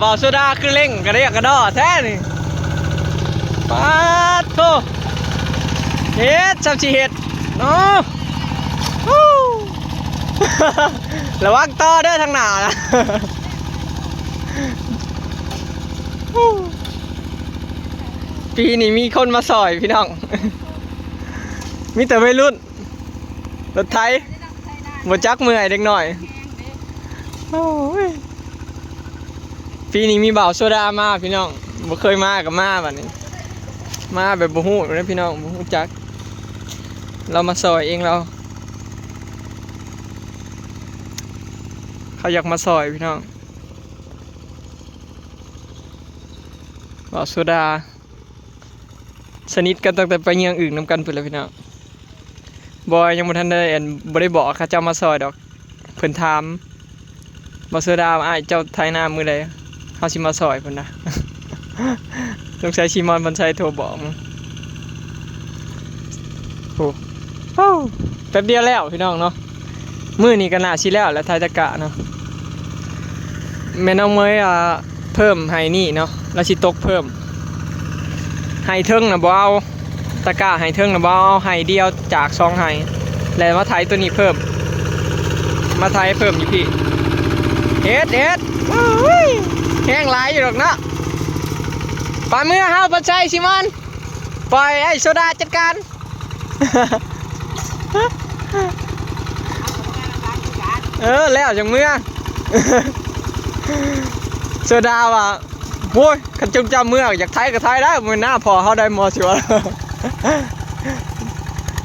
ບ່າວໂຊດາຄືເລັ່ງກະເດຍກະດໍ້ແທ້ນີ້. ປາດໂທ້ ເຮັດຊ່ຳຊິເຮັດເນາະ. ລະວັງຕໍ່ເດີທາງໜ້ານະ. ປີນີ້ມີຄົນມາຊ່ອຍພີ່ນ້ອງ ມີແຕ່ໄວລຸ້ນ ລົດໄຖ ບໍ່ຈັກເມື່ອຍເດັກນ້ອຍ. ໂອ້ຍ ປີນີ້ມີບ່າວໂຊດາມາພີ່ນ້ອງ ບໍ່ເຄີຍມາກໍມາບັດນີ້ ມາແບບບໍ່ຮູ້ເດ້ພີ່ນ້ອງ ບໍ່ຮູ້ຈັກ. ລາວມາຊ່ອຍເອງ ລາວ ເຂົາຢາກມາຊ່ອຍພີ່ນ້ອງ. ບ່າວໂຊດາ ສະໜິດກັນຕັ້ງແຕ່ໄປຍ່າງອຶ່ງນຳກັນພຸ້ນແຫຼະພີ່ນ້ອງ. ບໍ່ ຍັງບໍ່ທັນໄດ້ ອັນ ບໍ່ໄດ້ບອກເຂົາເຈົ້າມາຊ່ອຍດອກ ເພິ່ນຖາມ ບ່າວໂຊດາວ່າ ອ້າຍເຈົ້າໄຖນາມື້ໃດ ເຮົາຊິມາຊ່ອຍພຸ້ນນະ. ສົງໄສຊີມອນ ເພິ່ນໃສ່ໂທບອກ. ໂອ້ ໂອ້ ແປັບດຽວແລ້ວພີ່ນ້ອງເນາະ. ມື້ນີ້ກໍໜ້າຊິແລ້ວແຫຼະ ໄຖຕະກະເນາະ. ແມ່ນ້ອງເມຍ ອ່າ ເພີ່ມໄຮ່ນີ້ເນາະ ລາວຊິຕົກເພີ່ມ. ໄຮ່ເທິງນະບໍ່ເອົາ ຕະກະໄຮ່ເທິງນະບໍ່ເອົາ ເອົາໄຮ່ດຽວຈາກສອງໄຮ່ ແລ້ວມາໄຖຕົວນີ້ເພີ່ມ ມາໄຖເພີ່ມຢູ່ພີ້. ເຮັດ ເຮັດ ໂອ້ຍ ແຮງຫຼາຍຢູ່ດອກເນາະ. ໄປເມືອເຮົາ ເພິ່ນໃສ່ຊີມອນ ປ່ອຍໄອ້ໂຊດາຈັດການ. ເອີ ແລ້ວຈັ່ງເມືອ. ໂຊດາວ່າ ໂອ້ຍ ຄັນເຈົ້າເມືອ ຢາກໄຖກໍໄຖໄດ້ ບໍ່ແມ່ນໜ້າພໍ່ເຮົາໄດ້ໝໍຊິວ່າ.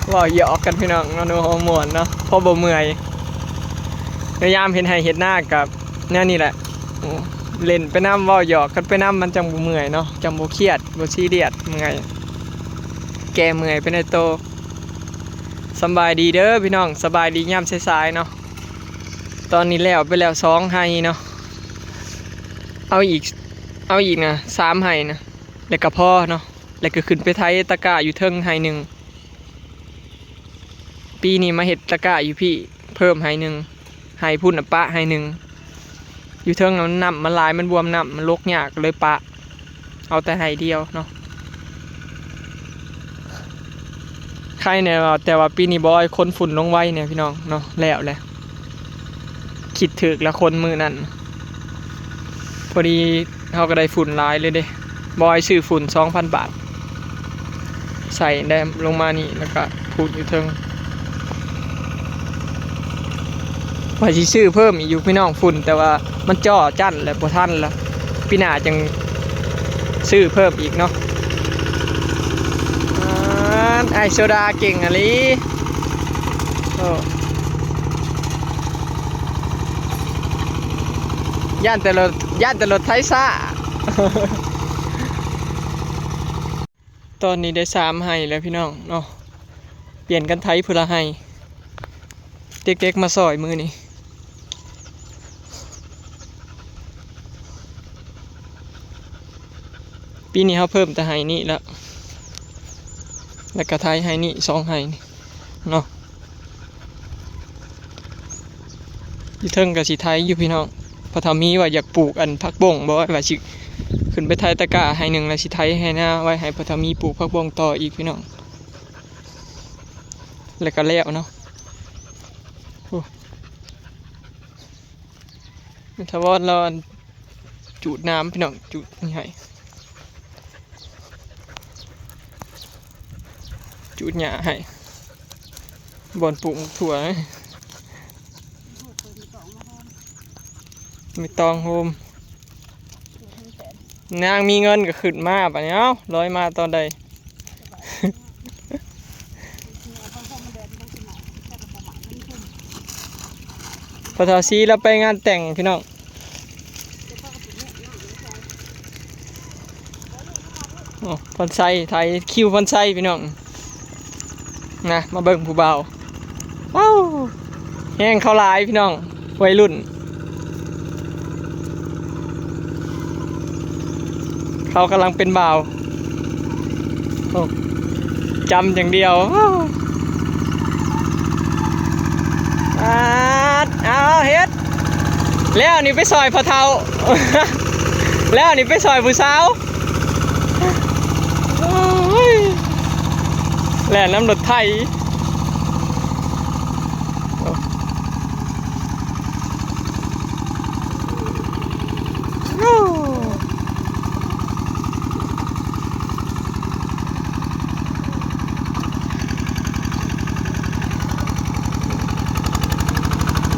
ເວົ້າຫຍອກກັນພີ່ນ້ອງເນາະ ເນາະ ມ່ວນເນາະ ພໍບໍ່ເມື່ອຍ. ຍາມເຮັດໄຮ່ເຮັດນາກໍແນວນີ້ແຫຼະ ເລ່ນໄປນຳ ເວົ້າຫຍອກກັນໄປນຳ ມັນຈັ່ງບໍ່ເມື່ອຍເນາະ ຈັ່ງບໍ່ຄຽດ ບໍ່ຊີຣຽດ ເມື່ອຍ ແກ້ເມື່ອຍໄປໃນໂຕ. ສຳບາຍດີເດີພີ່ນ້ອງ ສະບາຍດີຍາມສາຍໆເນາະ. ຕອນນີ້ແລ້ວໄປແລ້ວສອງໄຮ່ເນາະ ເອົາອີກ ເອົາອີກນະ ສາມໄຮ່ນະ ແລ້ວກໍພໍເນາະ ແລ້ວກໍຂຶ້ນໄປໄຖຕະກະຢູ່ເທິງໄຮ່ໜຶ່ງ. ປີນີ້ມາເຮັດຕະກະຢູ່ພີ້ ເພີ່ມໄຮ່ໜຶ່ງ ໄຮ່ພຸ້ນນະປະໄຮ່ໜຶ່ງ. ຢູ່ເທິງນະ ນ້ຳມັນຫຼາຍ ມັນບວມ ນ້ຳມັນລົກຍາກ ກໍເລີຍປະ ເອົາແຕ່ໄຮ່ດຽວເນາະ. ໄຄແດ່ວ່າ ແຕ່ວ່າປີນີ້ບໍ່ອອຍ ຂົນຝຸ່ນລົງໄວແດ່ພີ່ນ້ອງເນາະ. ແລ້ວແຫຼະ ຄິດຖືກລະຄົນມື້ນັ້ນ ພໍດີເຮົາກໍໄດ້ຝຸ່ນຫຼາຍເລີຍເດ້. ບໍ່ອອຍຊື້ຝຸ່ນສອງພັນບາດ ໃສ່ໄດ້ລົງມານີ້ ແລ້ວກໍພຸ້ນຢູ່ເທິງ. ວ່າຊິຊື້ເພີ່ມອີກຢູ່ພີ່ນ້ອງຝຸ່ນ ແຕ່ວ່າມັນຈໍ້ຈັ້ນແລ້ວບໍ່ທັນລະ ປີໜ້າຈັ່ງຊື້ເພີ່ມອີກເນາະ. ອາ ອ້າຍໂຊດາເກັ່ງອີ່ຫຼີ. ໂອ້ ຢ້ານແຕ່ລົດ ຢ້ານແຕ່ລົດໄຖຊ້າ. ຕອນນີ້ໄດ້ສາມໄຮ່ແລ້ວພີ່ນ້ອງເນາະ ປ່ຽນກັນໄຖຜູ້ລະໄຮ່ ເດັກໆມາຊ່ອຍມື້ນີ້. ປີນີ້ເຮົາເພີ່ມແຕ່ໄຮ່ນີ້ລະ ແລ້ວກະໄຖໄຮ່ນີ້ສອງໄຮ່ນີ້ເນາະ. ຢູ່ເທິງກໍຊິໄຖຢູ່ພີ່ນ້ອງ. ພໍ່ເຖົ້າມີວ່າຢາກປູກອັນຜັກບົ້ງບໍ່ ວ່າຊິຂຶ້ນໄປໄຖຕະກະໄຮ່ໜຶ່ງ ແລ້ວຊິໄຖໄຮ່ນາໄວ້ໃຫ້ພໍ່ເຖົ້າມີປູກຜັກບົ້ງຕໍ່ອີກພີ່ນ້ອງ ແລ້ວກໍແລ້ວເນາະ. ໂອ້ ແມ່ຖາວອນລາວອັນຈູດນ້ຳພີ່ນ້ອງ ຈູດໃຫ້ ຈູດຫຍ້າໃຫ້ ບ່ອນປູກໝາກຖົ່ວ ໃບຕອງໂຮມ. ນາງມີເງິນກໍຂຶ້ນມາ ບາດນີ້ ເອົ້າ ລອຍມາຕອນໃດ? ພໍ່ເຖົ້າສີລາວໄປງານແຕ່ງພີ່ນ້ອງ. ໂອ້ ພອນໄຊ ຖ່າຍຄິວພອນໄຊພີ່ນ້ອງນະ. ມາເບິ່ງຜູ້ບ່າວ ວ້າວ ແຮງເຂົາຫຼາຍພີ່ນ້ອງ ໄວລຸ້ນ ເຂົາກຳລັງເປັນບ່າວ. ໂອ້ ຈຳຢ່າງດຽວ. ປາດ ເອົາ ເຮັດ ແລ້ວນີ້ໄປຊ່ອຍພໍ່ເຖົ້າ ແລ້ວນີ້ໄປຊ່ອຍຜູ້ສາວ ໂອ້ຍ ແລ່ນນຳລົດໄຖ.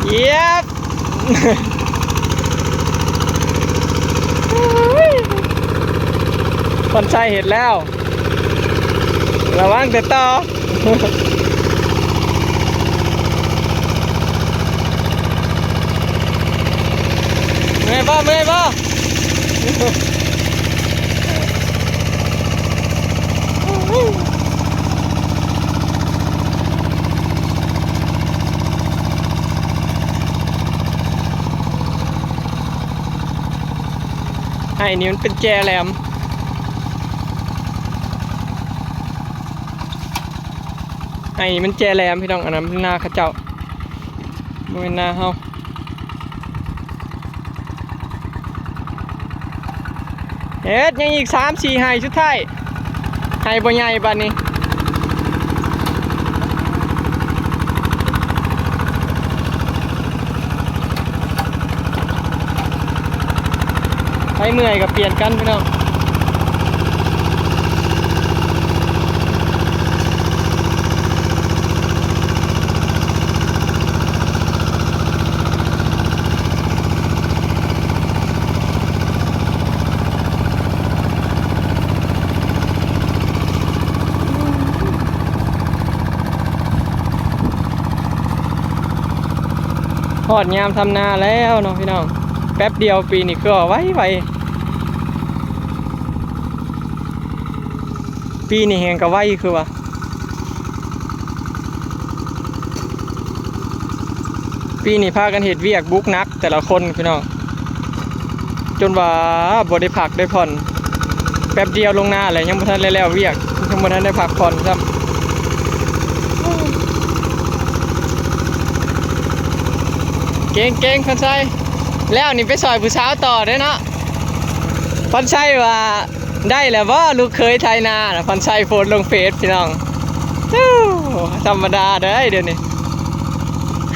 ເຢັບ ພອນໄຊເຮັດແລ້ວ ລະວັງແຕ່ຕໍ່. ເມື່ອຍບໍ່? ເມື່ອຍບໍ່? ໄຮ່ນີ້ມັນເປັນແຈແຫຼມ ໄຮ່ນີ້ມັນແຈແຫຼມພີ່ນ້ອງ. ອັນນັ້ນມັນນາເຂົາເຈົ້າ ບໍ່ແມ່ນນາເຮົາ. ເຮັດຫຍັງອີກ ສາມສີ່ໄຮ່ສຸດທ້າຍ ໄຮ່ບໍ່ໃຫຍ່ບາດນີ້. ໃຜເມື່ອຍກໍປ່ຽນກັນພີ່ນ້ອງ. ຮອດຍາມທຳນາແລ້ວເນາະພີ່ນ້ອງ ແປັບດຽວ ປີນີ້ຄືວ່າໄວໆ ປີນີ້ແຮງກໍໄວຄືວ່າ. ປີນີ້ພາກັນເຮັດວຽກບຸກໜັກແຕ່ລະຄົນພີ່ນ້ອງ ຈົນວ່າບໍ່ໄດ້ພັກໄດ້ຜ່ອນ ແປັບດຽວລົງນາແລ້ວ ຍັງບໍ່ທັນໄດ້ແລ້ວວຽກ ຍັງບໍ່ທັນໄດ້ພັກຜ່ອນຊ້ຳ. ເກັ່ງໆ ພອນໄຊ ແລ້ວນີ້ໄປຊ່ອຍຜູ້ສາວຕໍ່ເດ້ເນາະ. ພອນໄຊວ່າ ໄດ້ແລ້ວບໍ່ລູກເຂີຍໄຖນານະ? ພອນໄຊໂພສລົງເຟສພີ່ນ້ອງ. ໂອ້ ທຳມະດາເດ້ ດຽວນີ້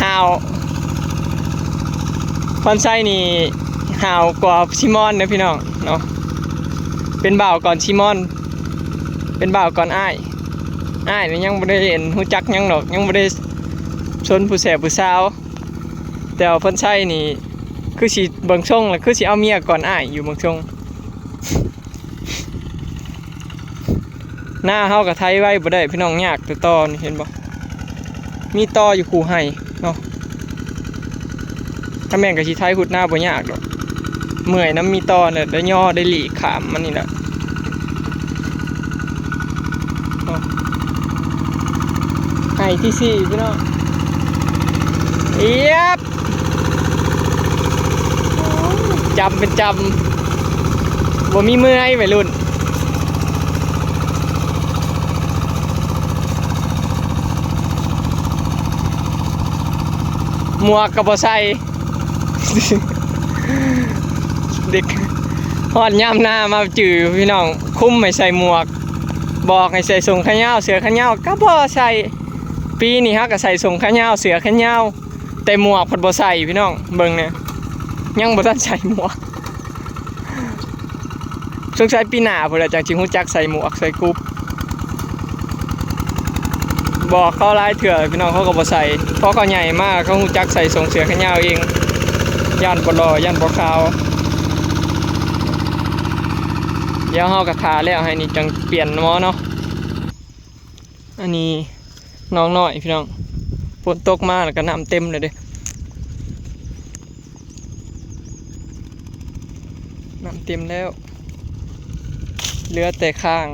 ຫ້າວ ພອນໄຊນີ້ຫ້າວກວ່າຊີມອນເດ້ພີ່ນ້ອງເນາະ. ເປັນບ່າວກ່ອນຊີມອນ ເປັນບ່າວກ່ອນອ້າຍ. ອ້າຍນີ້ຍັງບໍ່ໄດ້ເຫັນຮູ້ຈັກຫຍັງດອກ ຍັງບໍ່ໄດ້ຊົນຜູ້ແສບຜູ້ສາວ ແຕ່ວ່າພອນໄຊນີ້ຄືຊິເບິ່ງຊົງລະຄືຊິເອົາເມຍກ່ອນອ້າຍຢູ່ເບິ່ງຊົງ. ນາເຮົາກໍໄຖໄວບໍ່ໄດ້ພີ່ນ້ອງ ຍາກແຕ່ຕໍນີ້ ເຫັນບໍ່ ມີຕໍຢູ່ຄູ່ໄຮ່ເນາະ. ຖ້າແມ່ນກໍຊິໄຖຮຸດນາບໍ່ຍາກດອກ ເມື່ອຍນຳມີຕໍແຫຼະ ໄດ້ຍໍໄດ້ຫຼີກຂ້າມມັນນີ້ແຫຼະ. ໄຮ່ທີສີ່ພີ່ນ້ອງ ເອີຍບ ຈຳເປັນຈຳ ບໍ່ມີເມື່ອຍໄວລຸ້ນ ໝວກກໍບໍ່ໃສ່. ເດັກຮອດຍາມນາມາຈື່ພີ່ນ້ອງ ຄຸມໃຫ້ໃສ່ໝວກ ບອກໃຫ້ໃສ່ສົ້ງຂາຍາວເສື້ອຂາຍາວກໍບໍ່ໃສ່. ປີນີ້ເຮົາກໍໃສ່ສົ້ງຂາຍາວເສື້ອຂາຍາວ ແຕ່ໝວກພັດບໍ່ໃສ່ພີ່ນ້ອງ ເບິ່ງແນ່ ຍັງບໍ່ທັນໃສ່ໝວກ. ສົງໄສປີໜ້າພຸ້ນແຫຼະ ຈັ່ງຊິຮູ້ຈັກໃສ່ໝວກໃສ່ກຸບ. ບອກເຂົາຫຼາຍເທື່ອພີ່ນ້ອງ ເຂົາກໍບໍ່ໃສ່. ພໍເຂົາໃຫຍ່ມາ ເຂົາຮູ້ຈັກໃສ່ສົ້ງເສື້ອແຂນຍາວເອງ ຢ້ານບໍ່ຫຼໍ່ ຢ້ານບໍ່ຂາວ. ດຽວເຮົາກໍຖ້າແລ້ວໃຫ້ນີ້ ຈັ່ງປ່ຽນໝໍເນາະ. ອັນນີ້ໜອງນ້ອຍພີ່ນ້ອງ ຝົນຕົກມາແລ້ວກໍນ້ຳເຕັມເລີຍເດ້ ນ້ຳເຕັມແລ້ວ ເຫຼືອແຕ່ຄາງ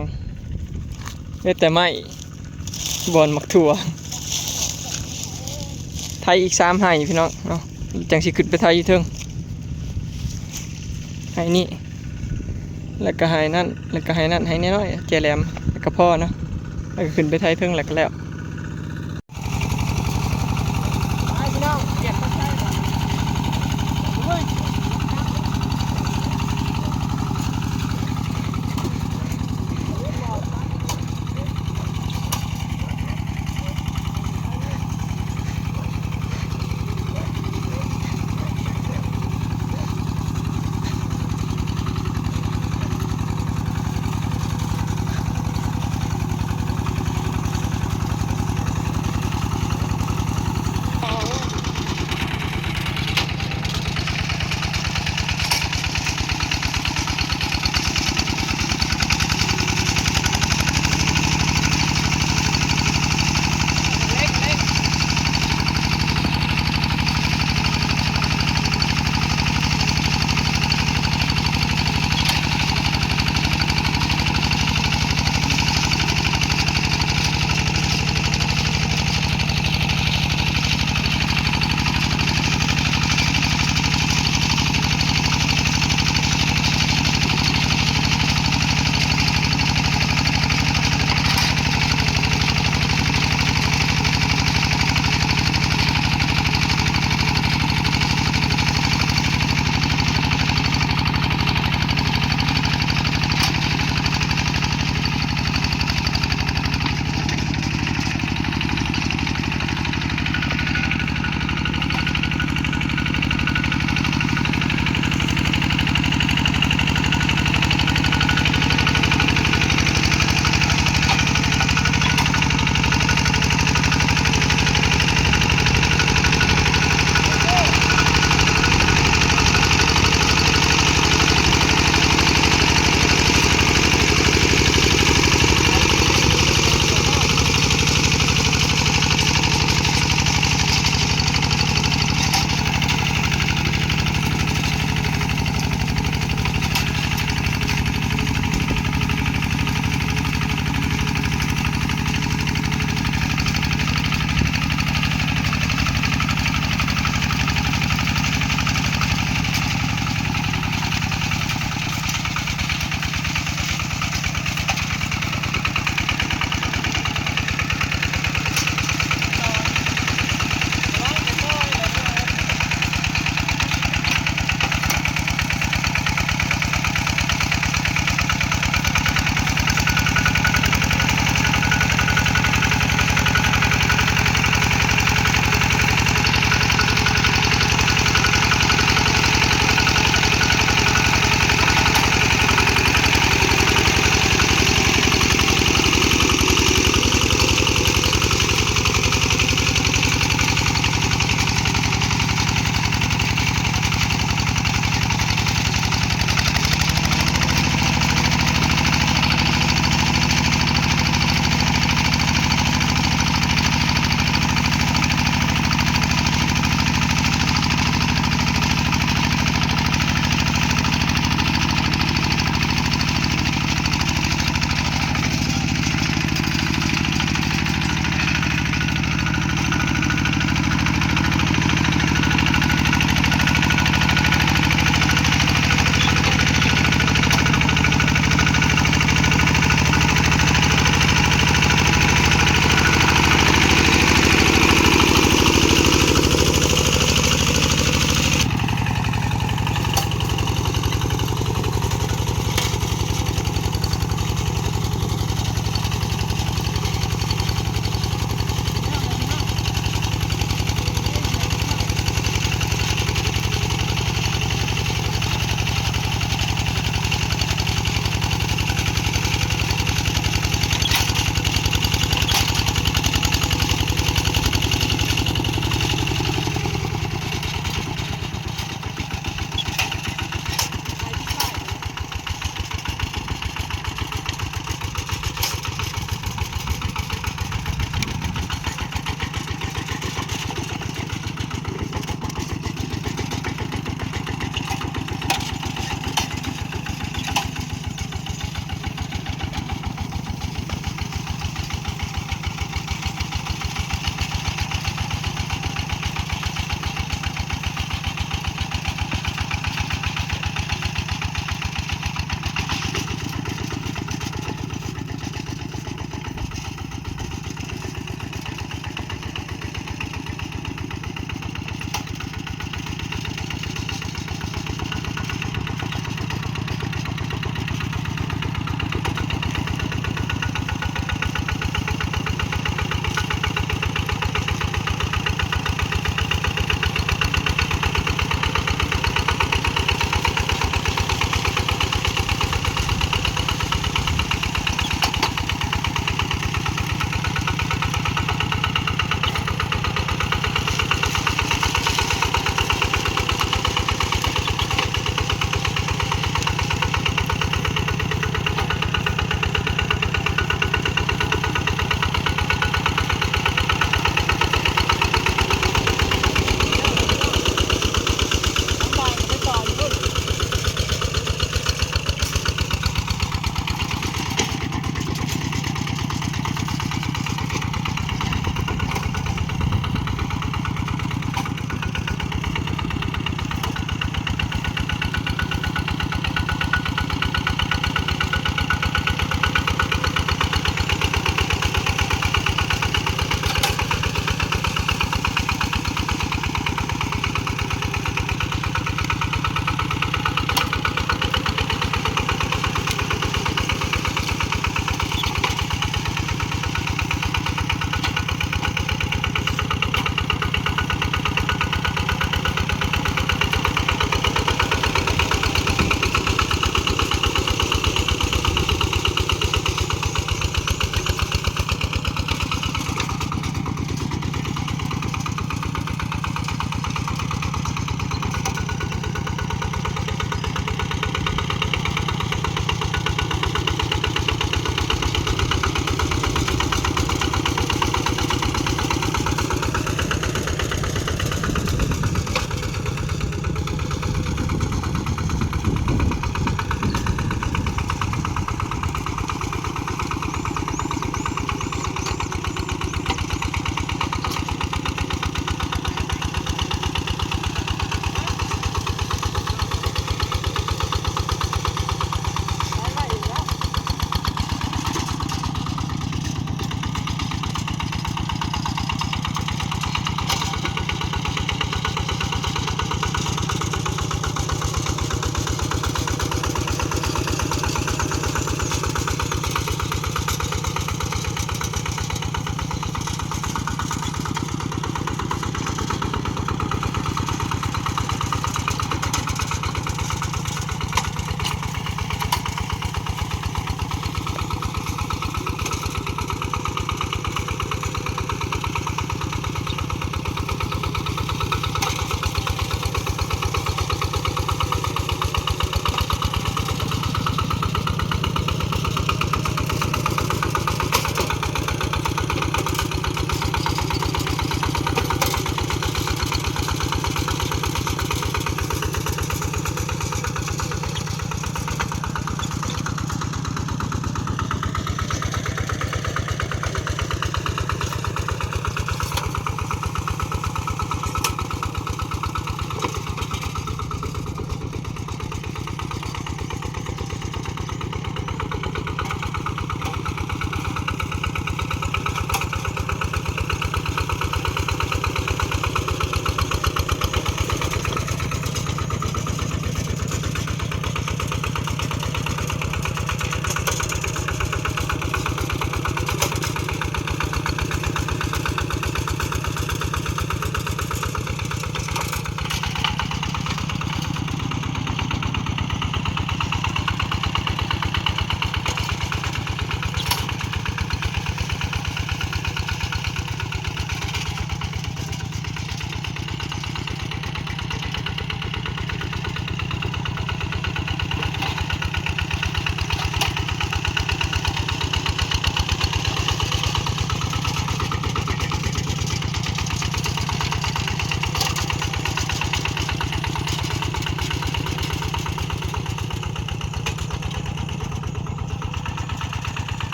ເຫຼືອແຕ່ໄມ້ ບ່ອນໝາກຖົ່ວ ໄຖອີກສາມໄຮ່ພີ່ນ້ອງເນາະ ຈັ່ງຊິຂຶ້ນໄປໄຖຢູ່ເທິງ ໄຮ່ນີ້ ແລ້ວກໍໄຮ່ນັ້ນ ແລ້ວກໍໄຮ່ນັ້ນ ໄຮ່ນ້ອຍໆ ແຈແຫຼມ ແລ້ວກໍພໍເນາະ ແລ້ວກໍຂຶ້ນໄປໄຖເທິງ ແລ້ວກໍແລ້ວ. ໄປພີ່ນ້ອງ ກຽດປາໄຊ ເຮີ້ຍ.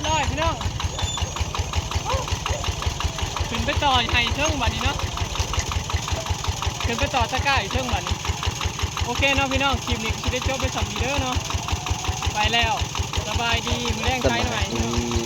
ต่อยพี่น้อง ขึ้นไปต่อให้เทิงบัดนี้เนาะ ขึ้นไปต่อตะกร้าอีกเทิงบัดนี้ โอเคเนาะพี่น้อง คลิปนี้ก็สิได้จบไปส่ำนี้เด้อเนาะ ไปแล้ว สบายดี มื้อแลง สบาย ไกลหน่อย ดี พี่น้อง